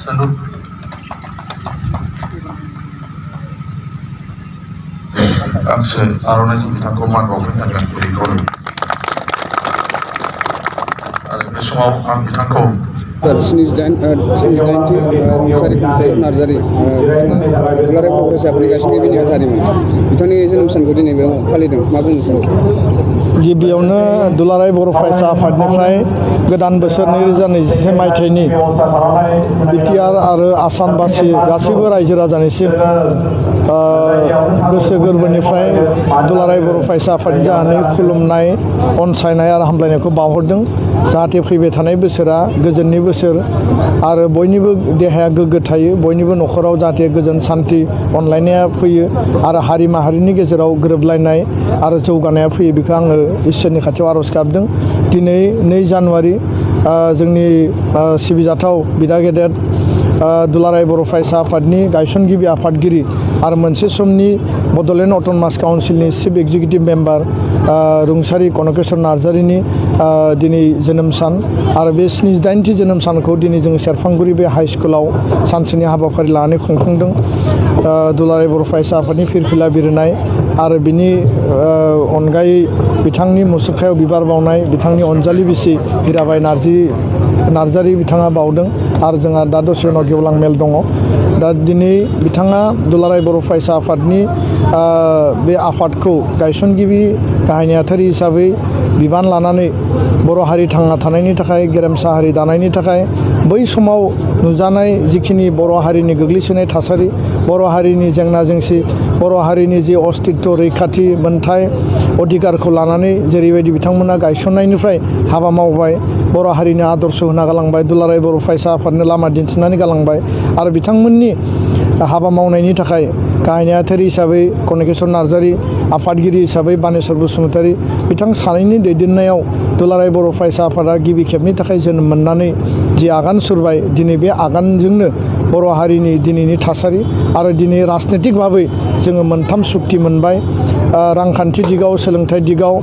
Salud. Gaंसे आर'नाइजों बिथांखौ मान बावनो थाखाय बेखौनो आरो बे समाव आं बिथांखौ 78 रुंसारि प्रफेसर नार्जारि दुलाराय बर' फरायसा आफादनि गायसनगिरि नेहाथारिमोन बिथांनि जोनोम सानखौ दिनै बेयाव फालिदों मा बुंनो सानो? गिबियावनो दुलाराय बर' फरायसा आफादनिफ्राय गोदान बोसोर 2021 मायथाइनि बिटिआर आरो आसामबासि गासैबो रायजो राजानिसिम गोसो गोरबोनिफ्राय दुलाराय बर' फरायसा आफादनि जानानै खुलुमनाय अनसायनाय आरो हामलायनायखौ बावहरदों जाहाथे फैबाय थानाय बोसोरा गोजोननि बोसोर आरो बयनिबो देहाया गोग्गो थायो बयनिबो न'खराव जाहाथे गोजोन सान्थि अनलायनाया फैयो आरो हारि माहारिनि गेजेराव गोरोबलायनाय आरो जौगानाया फैयो बेखौ आङो इसोरनि खाथियाव आर'ज गाबदों। दिनै 2 जानुवारि जोंनि सिबिजाथाव बिदा गेदेर दुलाराय बर' फरायसा आफादनि गायसनगिरि आफादगिरि आरो मोनसे समनि बड'लेण्ड अट'नमास काउन्सिलनि चिफ एक्जिकिउटिभ मेम्बार रुंसारि कनकेश्वर नार्जारिनि दिनै जोनोम सान आरो बे 78थि जोनोम सानखौ दिनै जों सेरफांगुरि बे हाइ स्कुलाव सानसेनि हाबाफारि लानानै खुंफुंदों। दुलाराय बर' फरायसा आफादनि फिरफिला बिरनाय आरो बिनि अनगायै बिथांनि मुसुखायाव बिबार बावनाय बिथांनि अनजालि बिसि हिराबाइ नार्जारि बिथाङा बावदों आरो जोंहा दा दसे उनाव गेवलां मेल दङ। दा दिनै बिथाङा दुलाराय बर' फरायसा आफादनि बे आफादखौ गायसनगिरि गाहाय नेहाथारि हिसाबै बिबान लानानै बर' हारि थांना थानायनि थाखाय गेरेमसा हारि दानायनि थाखाय बै समाव नुजानाय जिखिनि बर' हारिनि गोग्लैसोनाय थासारि बर' हारिनि जेंना जेंसि बर' हारिनि जि अस्तित्व रैखाथि मोनथाय अधिकारखौ लानानै जेरैबायदि बिथांमोना गायसननायनिफ्राय हाबा मावबाय बर' हारिनि आदर्श होना गालांबाय दुलाराय बर' फरायसा आफादनो लामा दिन्थिनानै गालांबाय आरो बिथांमोननि हाबा मावनायनि थाखाय गाहाय नेहाथारि हिसाबै कनकेश्वर नार्जारि आफादगिरि हिसाबै बानेश्वर बसुमतारी बिथां सानैनि दैदेननायाव दुलाराय बर' फरायसा आफादा गिबि खेबनि थाखाय जोनोम मोननानै जि आगान सुरबाय दिनै बे आगानजोंनो बर' हारिनि दिनैनि थासारि आरो दिनै राजनितिक भाबै जोङो मोनथाम सुक्ति मोनबाय रांखान्थि दिगाव सोलोंथाइ दिगाव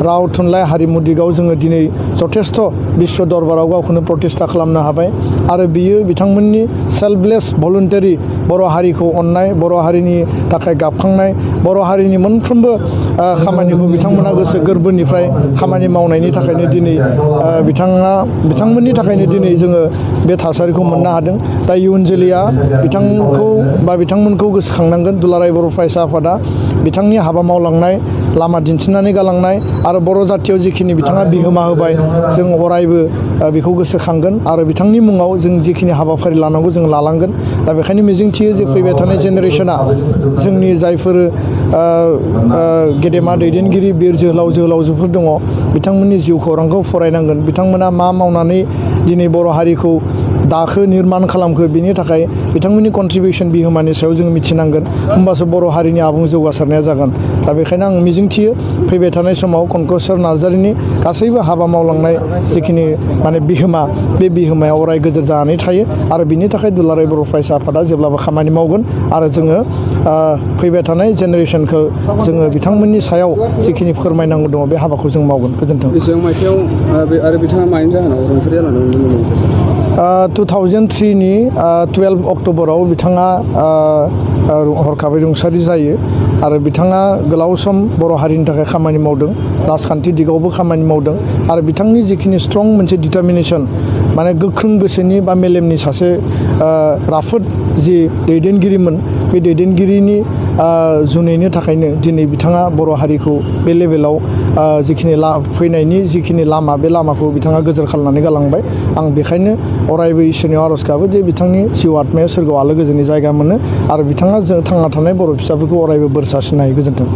राव थुनलाइ हारिमु दिगाव जोङो दिनै जथेस्थ बिश्व दरबाराव गावखौनो प्रतिष्ठा खालामनो हाबाय आरो बियो बिथांमोननि सेल्फलेस भलुन्टारि बर' हारिखौ अननाय बर' हारिनि थाखाय गाबखांनाय बर' हारिनि मोनफ्रोमबो खामानिखौ बिथांमोना गोसो गोरबोनिफ्राय खामानि मावनायनि थाखायनो दिनै बिथांमोननि थाखायनो दिनै जोङो बे थासारिखौ मोननो हादों। दा इयुन जोलैया बिथांमोनखौ गोसोखांनांगोन दुलाराय बर' फरायसा आफादा बिथांनि हाबा मावलांनाय लामा दिन्थिनानै गालांनाय आरो बर' जाथियाव जिखिनि बिथाङा बिहोमा होबाय जों अरायबो बेखौ गोसोखांगोन आरो बिथांनि मुङाव जों जिखिनि हाबाफारि लानांगौ जों लालांगोन। दा बेखायनो मिजिंथियो जे फैबाय थानाय जेनेरेसना जोंनि जायफोर गेदेमा दैदेनगिरि बिर जोहोलावजोफोर दङ बिथांमोननि जिउ खौरांखौ फरायनांगोन बिथांमोना मा मावनानै दिनै बर' हारिखौ दाखो निर्माण खालामखो बिनि थाखाय बिथांमोननि कन्ट्रिबिउसन बिहोमानि सायाव जों मिथिनांगोन होमबासो बर' हारिनि आबुं जौगासारनाया जागोन। दा बेखायनो आं मिजिंथियो फैबाय थानाय समाव कनकेश्वर नार्जारिनि गासैबो हाबा मावलांनाय जिखिनि बिहोमा बे बिहोमाया अराय गोजोर जानानै थायो आरो बिनि थाखाय दुलाराय बर' फरायसा आफादा जेब्लाबो खामानि मावगोन आरो जोङो फैबाय थानाय जेनेरेसनखौ जोङो बिथांमोननि सायाव जिखिनि फोरमायनांगौ दङ बे हाबाखौ जों मावगोन। गोजोन्थों। बेसेबां मायथाइयाव आरो बिथाङा मानि जाहोनाव रुंसारि जालांदोंमोन? 2003नि 12 अक्ट'बराव बिथाङा हरखाबै रुंसारि जायो आरो बिथाङा गोलाव सम बर' हारिनि थाखाय खामानि मावदों राजखान्थि दिगावबो खामानि मावदों आरो बिथांनि जिखिनि स्ट्रं मोनसे डिटारमिनेसन गोख्रों गोसोनि बा मेलेमनि सासे राफोद जि दैदेनगिरिमोन बे दैदेनगिरिनि जुनैनि थाखायनो दिनै बिथाङा बर' हारिखौ बे लेभेलाव जिखिनि फैनायनि जिखिनि लामा बे लामाखौ बिथाङा गोजोर खालामनानै गालांबाय। आं बेखायनो अरायबो इसोरनियाव आर'ज गाबो जे बिथांनि जिउ आत्माया सोरगोआव आलो गोजोननि जायगा मोनो आरो बिथाङा जों थांना थानाय बर' फिसाफोरखौ अरायबो बोर सारस्रिनो हायो। गोजोन्थों।